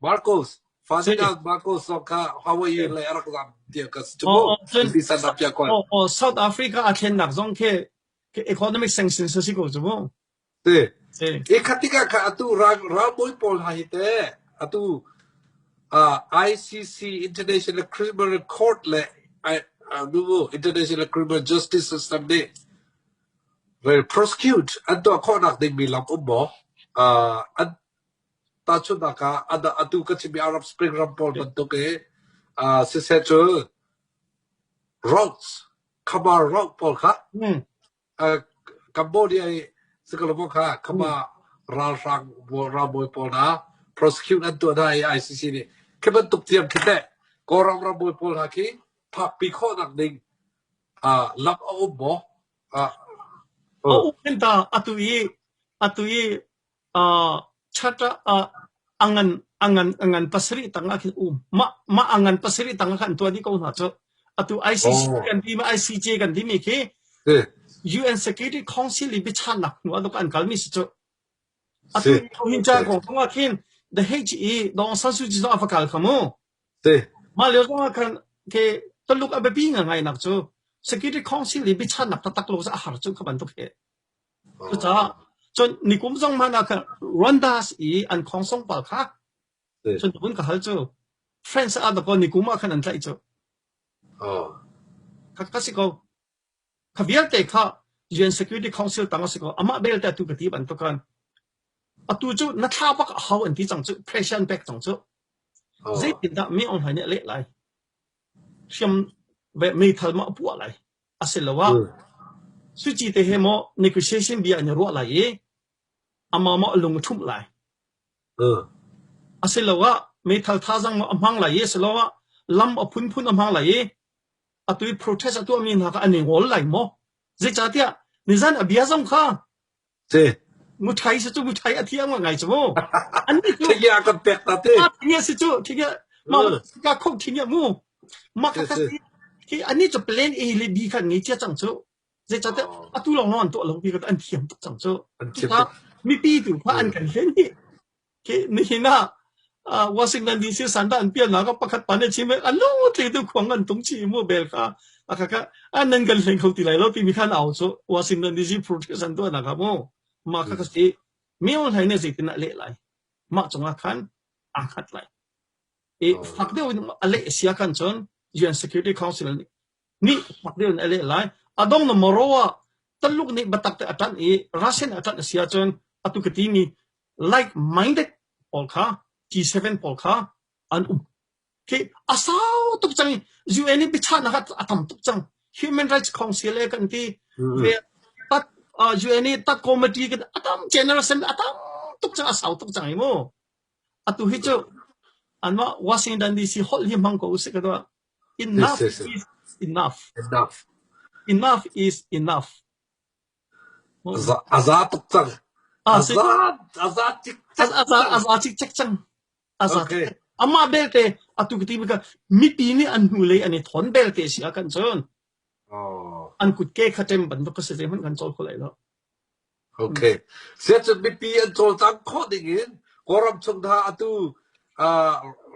Marcos Ferdinand Marcos zong kha Hawaii lei a rak zam tiah ka si cu mu. South Africa a thlennak zong khi economic sanctions a si ko cu mu. Si. I khat tikah kha atu ralbawi pawl hna hi te atu ICC International Criminal Court le International Criminal Justice System nih prosecute an tuah khawhnak dingmi lam um maw? An tahchunhnak ah atu ka chimmi Arab Spring ram pawl bantuk i siseh cu roads Khmer Rouge pawl kha Cambodia i sikalaw kha Khmer ralhrang ralbawi pawl hna prosecute an tuah hna i ICC nih khi bantuk tiang khi teh Kawlram rambawi pawl hna khi phakpi khawhnak ding lam a um maw? A um ta atu i atu i charter a ngan a ngan a ngan pasarih tang ah khin um mah mah a ngan pasarih tang ah khan tuah dih ko hna cu atu ICC kan ti ma ICJ kan ti mi khi UN Security Council i biachannak hnu ah an kal mi si cu atu Rohingya kong zong ah khin the H i Dong San Suu Kyi zong a va kal kha mu mah lio zong ah khan ke Taluk a biapi ngai nak cu Security Council i biachannak taktak lo a har cu kha bantuk he Cucaah cun nikum zong hmanh ah khan Rwandas i an khongsong pal kha cun vun ka hal cu France ah dakaw nikum ah khan an tlaih cu. Kha kha si ko. Kha vialte kha UN Security Council tang a si ko. Amah belte atu ka ti bantuk khan atu cu na thla bak a hau an ti cang cu pressure an pek cang cu. Zeitindah mi Aung Hlaing nih a leh lai? Hriam meithal ma a puah lai? Asiloah Suci te he maw negotiation bia an i ruah lai i amah maw a lung a ṭhumh lai. Asiloah meithal thazaang maw a hmang lai i asiloah lam a phunphun a hmang lai i atu i protest a tuahmi hna kha an i ngol lai maw? Zeicahtiah nizan a bia zong kha Si. Muthai si cu muthai a thiam ngai cu mu. An ni cu. Thingya kan pek ta te. Thingya si cu thingya ma ka kho thingya mu. Ma ka ka khi an ni cu plan A le B khan ngei cia cang cu. Zeicahtiah atu lawng lawng an tuah lo ti an thiam tuk cang cu. Mipi tu kha an kan hlen hi. Khi nihin ah Washington DC sanda an pialnak ah pakhat pa nih chim an lungtli tu khuang an tung chi mu bel kha a kha an nan kan hleng kho ti lai lo timi khan au cu Washington DC protest an tuahnak ah mu mah kha ka si mi ol hlei ne zeitin ah leh lai mah cungah khan aa hngat lai i fak deuh in a leh sia khan cun UN Security Council nih nih fak deuh in a leh lai adong na moro ah Taluk nih batak te a ṭanh i Russian a ṭanh a si ahcun atu ka timi like minded pawl kha G7 pawl kha an um khi a sau tuk cang UN i biachahnak a tam tuk cang Human Rights Council e kan ti ve tat UN i tat committee kan a tam General Assembly a tam tuk cang a sau tuk cang i mu atu hi cu anmah Washington DC holh hi hmang ko usih ka tuah enough is enough enough enough is enough A za tuk cang. A za a za cikcek. A za a za cikcek cang. A za. Okay. Amah belte atu ka ti ka mipi nih an hnulei an i thawn belte si ah kan cun. Oh. An kutke kha ṭem bantuk ka si zeihmanh kan cawl kho lai lo. Okay. Siacun mipi an cawlcang khawh ding in Kawlram chung hna atu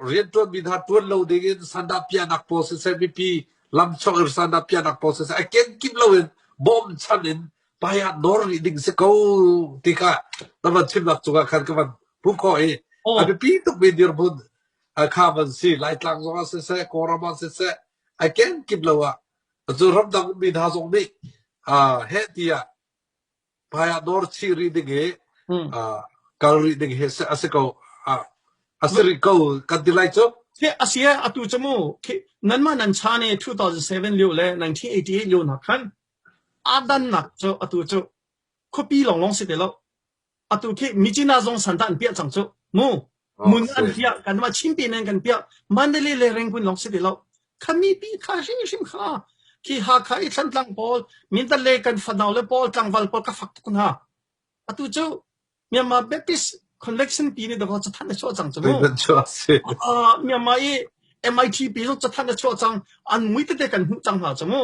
rianṭuanmi hna ṭuan lo ding in sandah piahnak pawl siseh mipi lamchuak in sandah piahnak pawl siseh a kenkip lo in bawmchan in hmai ah nawr rih ding si ko ti kha na van chimnak cungah khan ka van hmuh khawh i a biapi tukmi dirhmun kha van si Laitlang zong ah siseh Kawlram ah siseh a kenkip lo ah cu ramdang ummi hna zong nih heh tiah hmai ah nawr chih rih ding hi kal rih ding hi a si ko a si rih ko kan ti lai cu. A si atu cu mu nanmah nan chan i 2007 lio le 1988 lio nak khan aa dannak cu atu cu khuapi lawnglawng si ti lo atu khi Myitkyina zong sanda an piah cang cu mu mun an piah kanmah Chinpi nan kan piah Mandalay le Rangoon lawng si ti lo khami pi kha hrimhrim kha khi Hakha i Thlantlang pawl Mindat le kan fanau le pawl tlangval pawl ka fak tuk hna atu cu Myanmar Baptist Convention pi nih dakaw cathanh a chuah cang cu mu Myanmar i MIT pi zong cathanh a chuah cang an mui tete kan hmuh cang hna cu mu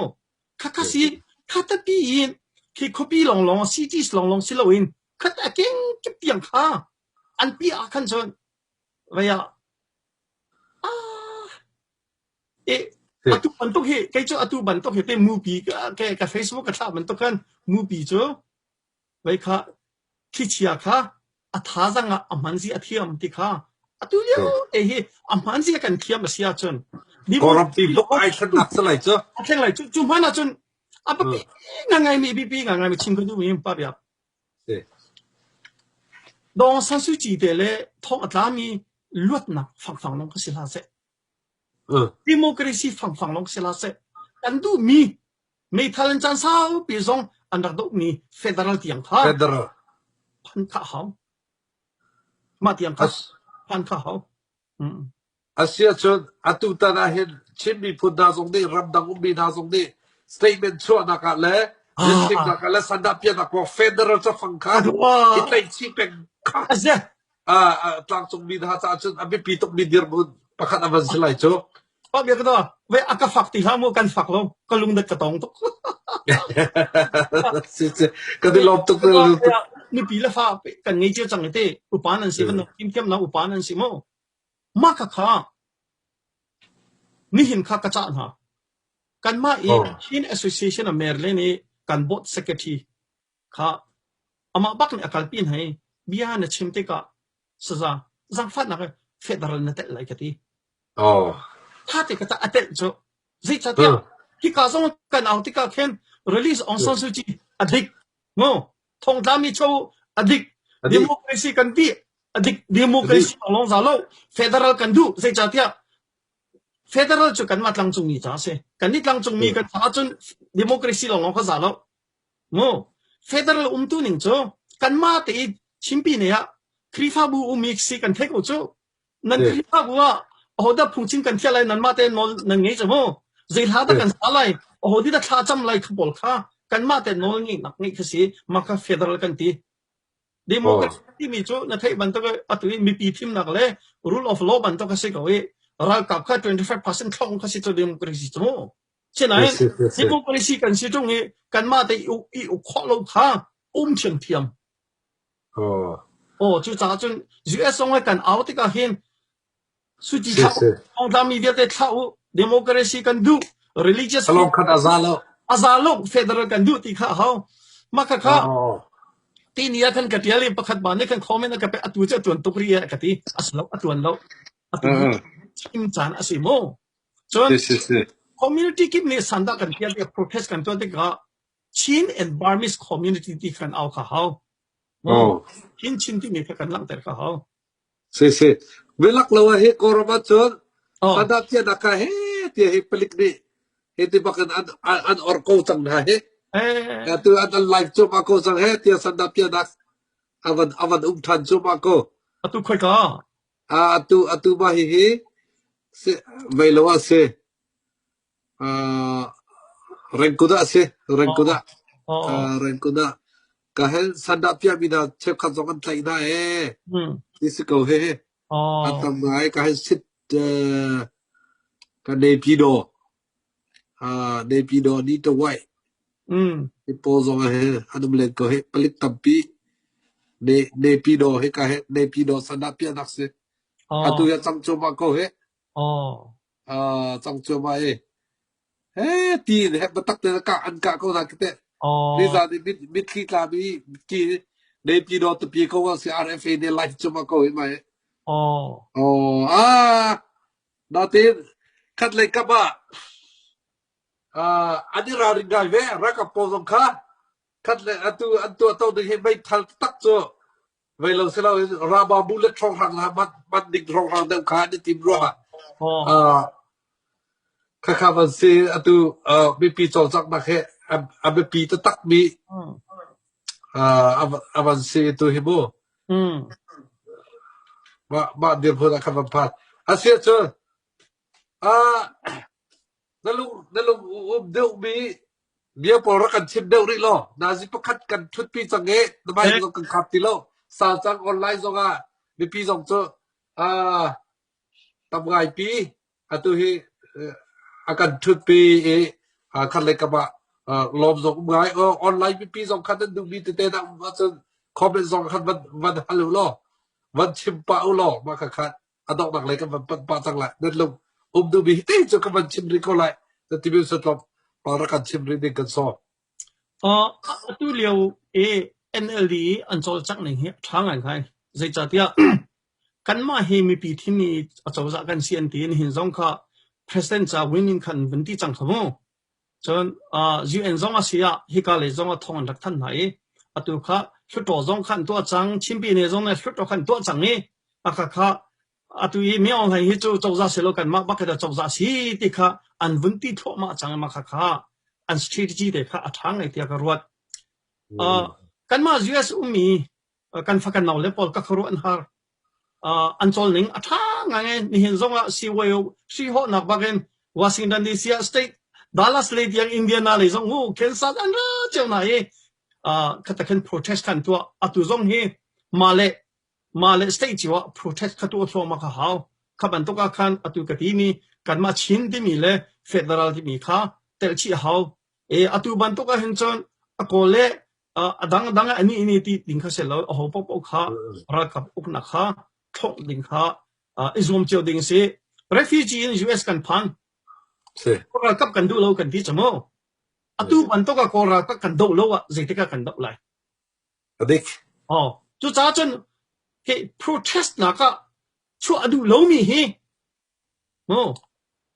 Khakha si khatapi in khi khuapi lawnglawng cities lawnglawng si loin khat a kengkip tiang kha an pi ah khan cun vei ah. E atu bantuk hi kei cu atu bantuk hi te mupi ka ka Facebook ka thlah bantuk khan mupi cu vei kha thlichia kha a thazang ah a hman zi a thiam ti kha atu lio te hi a hman zi kan thiam a si ahcun Kawlram ti buk ai thlennak salai cu. A thleng lai cu cu hman ahcun a biapi ngai mi biapi ngai mi chim ka duh mi pa biak. Dong San Suu Kyi te le thong a tlami luatnak fangfang lawng kha si hlah seh. Democracy fangfang lawng si hlah seh. Kan duhmi meithal in caan saupi zong an rak dohmi federal tiang kha federal phan kha hau. Mah tiang kha phan kha hau. Asiahcun atutan ahhin Chin miphun hna zong nih ramdang ummi hna zong nih statement chuahnak ah le biachimnak ah le sandahpiahnak kong federal cafang kha i tlaihchih peng kha tlangcungmi hna caah cun a biapi tukmi dirhmun pakhat a van si lai cu. Pak bia ka to ve a ka fak ti hlah mu kan fak lo ka lung dat ka tong tuk. Kan i lawm tuk. Nupi le fa kan ngei cio cang te upa nan si kan kim thiam na upa nan si mu. Mah khakha nihin kha ka cah hna. Kanmah i Chin Association of Maryland i kan board secretary kha amah bak nih a kalpi hna i bia na chim tikah saza zaangfahnak in federal na telh lai ka ti. Tha te ka cah a telh cu. Zeicahtiah hika zong kan au tikah khin release Aung San Suu Kyi a dik. Mu thongtlami cho a dik. Democracy kan ti a dik democracy lawng za lo federal kan duh zeicahtiah federal cu kanmah tlangcungmi ca a si kan nih tlangcungmi kan ca ahcun democracy lawng lawng kha za lo mu federal umtu ning cu kanmah te i chimpi ne ah Khrihfabu umi si kan theih ko cu nan Khrihfabu ah ahodah phungchim kan thial lai nanmah te nawl nan ngei cu mu zei hla dah kan sa lai ahodi dah thla cam lai kha pawl kha kanmah te nawl ngeihnak ngeih kha si mah kha federal kan ti Democracy timi cu na theih bantuk atu i mipi thimnak le rule of law bantuk a si ko i ralkap kha 25% thlong kha si cu democracy cu mu. Sinain democracy kan si ṭung i kanmah te i uk khawh lo kha um thiamthiam. Oh, cucaah cun US zong kan au tikah hin Suci thlah u, thongtlami vialte thlah u, democracy kan duh, religious Salong khat a za lo. A za lo, federal kan duh ti kha a hau. Mah kha kha ti ni ah khan ka tial i pakhat ba nih khan comment a ka pek atu cu a tuan tuk ri a ka ti. A si lo, a tuan lo. Atu chim caan a si mu. Cun community kip nih sandah kan tial tik protest kan tuah tikah Chin and Burmese community ti khan au kha hau. Chin Chin timi kha kan langhter kha hau. Si si. Bialak lo ah hi Kawlram ahcun sandah piahnak kha he tiah hi palik nih hi ti bak in an an or ko cang hna hi. Atu an an live cuahmah ko cang he tiah sandah piahnak a van a van um ṭhan cuahmah ko. Atu khoika? Atu atu mah hihi si vei lo ah si. Rengkut ah a si. Rengkut ah. Rengkut ah. Ka hel sandah piahmi hna cheukhat zong an tlaih hna ee. Ti si ko he. A tam ngai ka hel sit ka Naypyidaw. Naypyidaw ni ta wai. Hi pawl zong he an um len ko he palik tampi. Naypyidaw he ka he Naypyidaw sandah piahnak si. Atu ya cang cuahmah ko he. Cang cuahmah i he ti in he biatak tein kah an kah ko hna khi teh. Nizan i mitthli tlami ki Naypyidaw tupi ko ah si RFA nih live cuahmah ko hi mai. Oh ah natin khat lei kap ah an i ralring ngai ve ralkap pawl zong kha khat le atu an tuah to ding hi meithal tak cu Vei lo si lo raba bullet hrawnghrang hna man man ding hrawnghrang deuh kha an i tim ruangah khakha van si atu mipi cawlcanghnak he a biapi taktak mi a van si tu hi mu mah mah dirhmun ah khan van phan asi ahcun Na lung na lung um deuhmi bia pawl rak kan chim deuh rih law. Nazi pakhat kan ṭhutpi cang i na mic zong kan khap ti lo. Sau cang online zong ah mipi zong cu uh, tam ngaipi atu hi a kan ṭhutpi i khat lei kam ah lawm zong um ngai. Online mipi zong khan nan duhmi tete na um ahcun comment zong khan van van hal u law van chim pah u law mah kha khan a donghnak lei kan van panh pah cang lai. Nan lung. Um duhmi hi te cu ka van chim rih ko lai. Timi satlawm pa rak kan chim rih ding kan sawm. Atu lio i NLD an cawlcangh ning hi a ṭha ngaingai. Zeicahtiah kanmah hi mipi thimmi acozah kan si an ti i nihin zong kha President ca win in khan vun ti cang kha mu. Cun UN zong a si ah hika lei zong ah thawng an rak thanh hna i atu kha Hluttaw zong kha an tuah cang, Chinpine zong nih Hluttaw kha an tuah cang i akha kha atu i Myo Aung Hlaing hi cu cozah si lo kanmah bak hi cozah si ti kha an vun ti thluahmah cang i mah kha kha an strategy te kha a ṭha ngai tiah ka ruat. Kanmah US ummi kan fa kan nau le pawl ka khuaruah an har. An cawl ning a ṭha ngai nihin zong ah CYO hrihhawhnak bak in Washington DC ah state Dallas lei tiang Indiana lei zong u Kansas an ra cio hna i khata khan protest khan tuah atu zong hi mah le mah le state cio ah protest kha tuah thluahmah kha hau kha bantuk ah khan atu ka timi kanmah Chin timi le federal timi kha telh chih a hau e atu bantuk ah hin cun a kawl le a dang dang ah ani ini ti ding kha si lo a ho paohpaoh kha ralkap uknak kha thlongh ding kha i zuam cio ding si refugee in US kan phan ralkap kan duh lo kan ti cu mu atu bantuk ah kawl ralkap kan doh lo ah zeitik ah kan doh lai Adik. Oh, cucaah cun hi protest nak ah chuah a duh lomi hi Oh,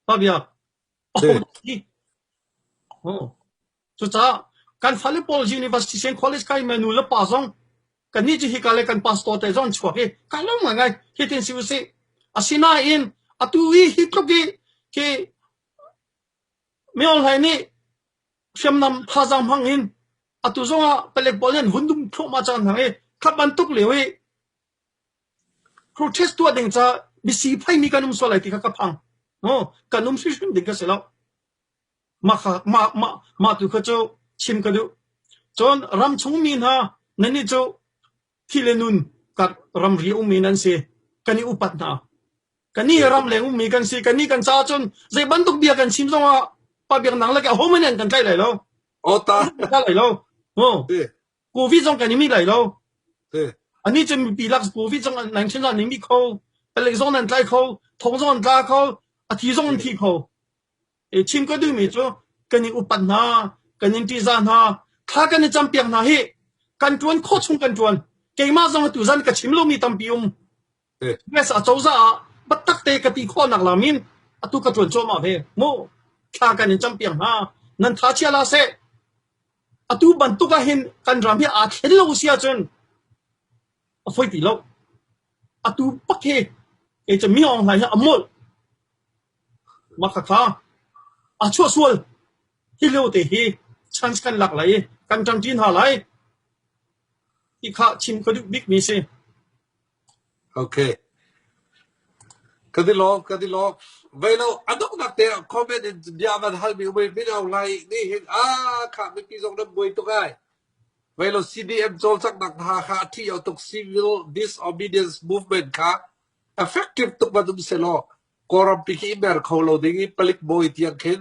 pa biak. Oh, hi. Oh. Cucaah kan fale pawl university sen college kai me nu le pa zong kan nih cu hika le kan pastor te zong chuak i kai lo ngai ngai hi tin si usih asinain atu i hi tluk i khi Myo Hlaing nih hriamnam thazaang hmang in atu zongah palek pawl nih an vun dum thluahmah cang hna i kha bantuk lio i protest tuah ding ca biasi phaimi kan um sual lai ti kha ka phang. No, kan um hrimhrim ding ka si lo. Mah kha mah mah mah tu kha cu chim ka duh. Cun ramchung mi hna nannih cu thi le nun kar ramri ummi nan si. Kan i upat hna. Kannih ramleng ummi kan si. Kannih kan caah cun zei bantuk bia kan chim zongah pa biaknak le ahohmanh nih an kan tlaih lai lo. Ota. Kan tlaih lai lo. Covid zong kan i mi lai lo. Ani cu mipi lak Covid zong nan chin nan mi kho. Palek zong nan tlai kho. Thong zong an tla kho. A thi zong an thi kho. Chim ka duhmi cu kan i upat hna, kan in ṭihzah hna, thla kan i campiak hna hi kan ṭuan khawh chung kan ṭuan. Keimah zong atu zan ka chim lomi tampi um. US acozah ah biatak te ka ti khawhnak lam in atu ka ṭuan cuahmah ve. Mu thla kan in campiak hna. Nan tha chia la seh. Atu bantuk ah hin kan ram hi aa thlen lo si ahcun a foi ti lo. Atu pak hi kei cu mi Aung Hlaing hi a molh. Mah khakha a chuahsual hi lio te hi chance kan lak lai i kan ṭangṭi hna lai ti kha chim ka duh bikmi si. Okay. Ka ti lawm, ka ti lawm. Vei lo, a donghnak te ah comment in bia van halmi um i Min Aung Hlaing nih hin ah kha mipi zong nan buai tuk ai. Vei lo CDM cawlcanghnak hna kha a ṭhi tuk civil disobedience movement kha effective tuk van um selaw Kawlrampi khi i mer kho lo ding i palik bawi tiang khin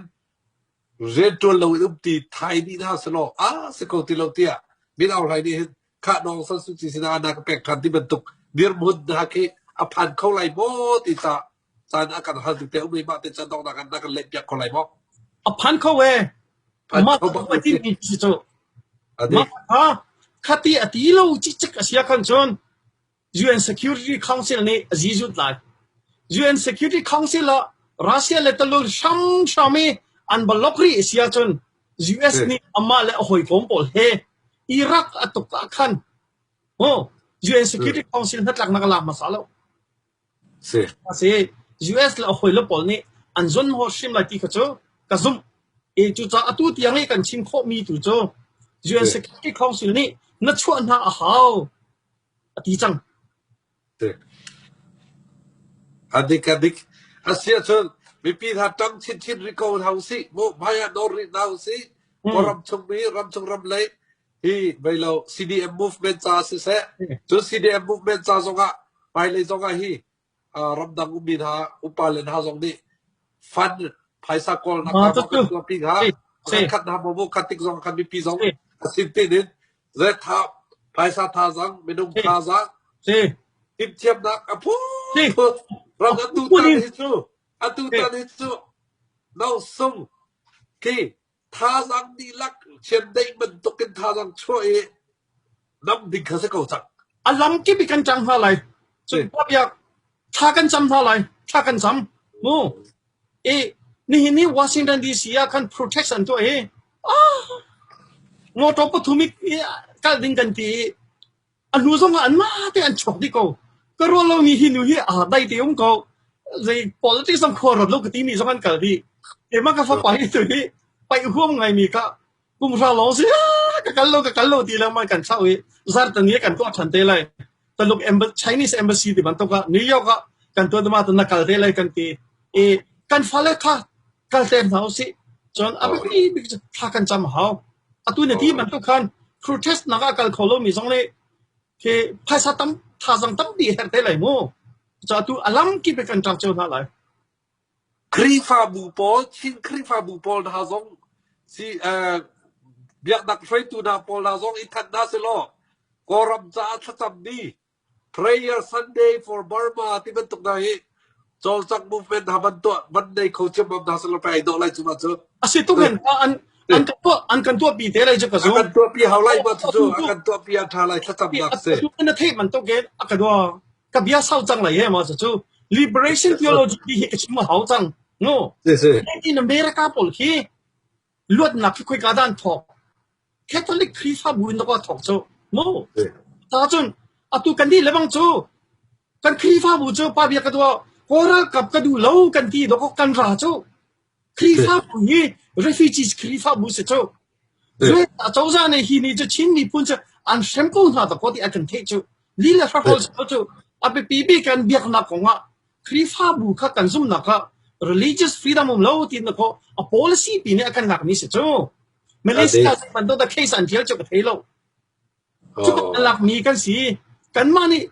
rianṭuan lo in um ti thai dih hna selaw a si ko ti lo tiah Min Aung Hlaing nih hin khah Aung San Suu Kyi sinah na ka pek ṭhan ti bantuk dirhmun hna khi a phan kho lai maw ti ca caan a kan hal te um i mah te can donghnak ah na kan leh piak kho lai maw? A phan kho e. Mah ti mi si cu. Mah kha khati a ti lo cikcek a sia khan cun UN Security Council nih a zizut lai. UN Security Council ah Russia le Taluk hramhram i an block rih si ahcun US nih amah le a hawikom pawl he Iraq a tuk ah khan oh, UN Security Council hnatlaknak a lak hmasa lo. Si. Si. US le a hawile pawl nih an zon hawh hrim lai ti kha cu ka zumh. E cucaah atu tiang i kan chim khawhmi tu cu UN Security Council nih na chuah hna a hau. a ti cang. A dik a dik. A si ahcun mipi hna ṭang chinchin rih ko hna usih. Mu hmai ah nawr rih hna usih. Kawlram chung mi ramchung ram lei hi vei lo CDM movement ca siseh cun CDM movement ca zongah hmailei zongah hi ramdang ummi hna upa le hna zong nih fund phaisa kawlnak hna maw kan tuahpi hnga kan khat hna maw mu khat tik zong kan mipi zong a sin tin in zetha phaisa thazang minung thazang timthiamnak a phu ram an duh ta hi cu. Atu tan hi cu no sung khi thazaang dihlak chiandeih bantuk in thazaang chuah i nam ding kha si ko cang. A lam kip i kan ṭang hna lai. Cun biak thla kan cam hna lai. Thla kan cam. Mu. I nihin ni Washington DC ah khan protest an tuah i ah motor pathum i kal ding kan ti i a hnu zong ah anmah te an chuak dih ko. Ka ruah lo ni hi nu hi aa dai te um ko. Zei politics zong khua rat lo ka ti mi zong an kal dih. Keimah ka fapa hi tu hi paih huam ngai mi ka kum hra lawng si ka kal lo ka kal lo ti lengmang kan thlauh i zartani kan tuah than te lai. Taluk Chinese embassy ti bantuk ah New York ah kan tuah dama na kal te lai kan ti. I kan fale kha kal te hna usih. Cun a biapi bik cu thla kan cam hau. Atu na ti bantuk khan protest nak ah kal kho lomi zong nih khi phaisa tam thazang tampi herh te lai mu. Cu atu a lam kip in kan ṭang cio hna lai. Khrihfabu pawl, Chin Khrihfabu pawl hna zong si uh, biaknak hruaitu hna pawl hna zong i thanh hna selaw Kawlram caah thlacam ni Prayer Sunday for Burma ti bantuk hna hi cawlcangh movement hna van tuah van nei kho ciammam hna selaw pei ai dawh lai cu ma cu. A si tuk hen an an kan tuah an kan tuah pi te lai cu ka zum. A kan tuah pi hau lai ma cu a kan tuah pi a tha lai thlacamnak si. Na theih bantuk in a ka dua ka bia sau cang lai he ma cu liberation theology ti hi ka chim a hau cang. No. In America pawl khi luatnak khi khoika dah an thawk? Catholic Khrihfabu in dawk thawk cu mu. Ta cun atu kan nih lebang cu kan Khrihfabu cu pa bia ka duah Kawl ralkap ka duh lo kan ti dawk kan ra cu Khrihfabu hi refugees Khrihfabu si cu. Cozah nih hi ni cu Chin miphun cu an hrem ko hna dawk ti an kan theih cu. Li le hrahol cu a biapi bik kan biaknak kongah Khrihfabu kha kan zumhnak ah religious freedom um lo ti na ko a policy pi nih a kan lak mi si cu. Malaysia bantuk da case an tial cu ka thei lo. Cu kan lak mi kan si. Kanmah nih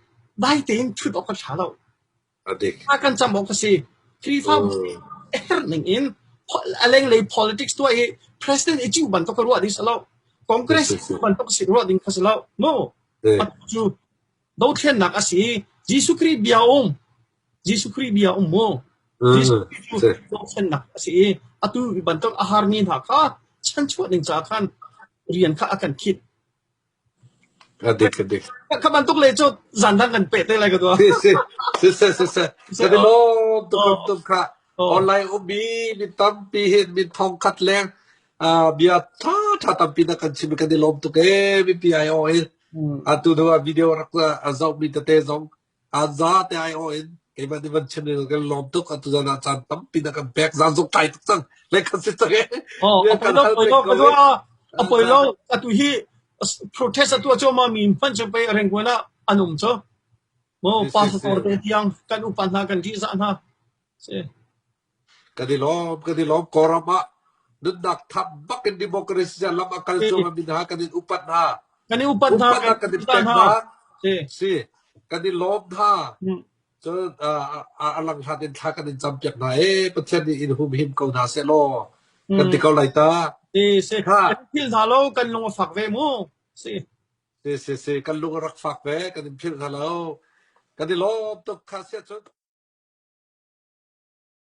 dai tein thut awk kan tha lo. A kan cam awk a si. Khrihfabu herh ning in a lenglei politics tuah i president i cu bantuk ka ruah ding si lo. Congress bantuk si ruah ding kha si lo. No. Cu dothlennak a si. Jesuh Khrih bia um. Jesuh Khrih bia um mu. Jesuh Khrih cu dothlennak a si i atu bantuk a harmi hna kha chanchuah ding caah khan rian kha a kan khit. A dik, a dik. Kha bantuk le cu zan dang kan peh te lai ka dua. Si, si, si, si, si, si. Ka lawm tuk tuk kha. Online ummi mi tampi hin min thong khat leng bia tha tha tampi na kan chim kan i lawm tuk e mipi ai aw in. Atu hnu ah video rak a zoh mi tete zong an za te ai aw in keimah nih van chim ning kan lawm tuk atu zan ah caan tampi na kan pek zan zong tlai tuk cang le kan si cang e. Oh, a poi lo, poi lo, ka dua. A poi lo, atu hi protest atu cu ma mi hman cu pei rengkuan ah an um cu. Mo pastor te tiang kan upa hna kan ṭihzah hna. Si. Kan i lawm, kan i lawm. Kawlram ah nunnak thap bak in democracy lam a kal cuahmah mi hna kan in upat hna. Kan i upat hna, Upatnak kan in pek hna. Si. Kan i lawm hna. Cun a langhlat in thla kan in campiak hna e. Pathian nih in humhim ko hna seh law. Kan ti ko lai ta. Si, si. Kan philh hna lo, kan lung a fak ve mu. Si. Si, si, si. Kan lung a rak fak ve. Kan in philh hna lo. Kan i lawm tuk kha siah cun.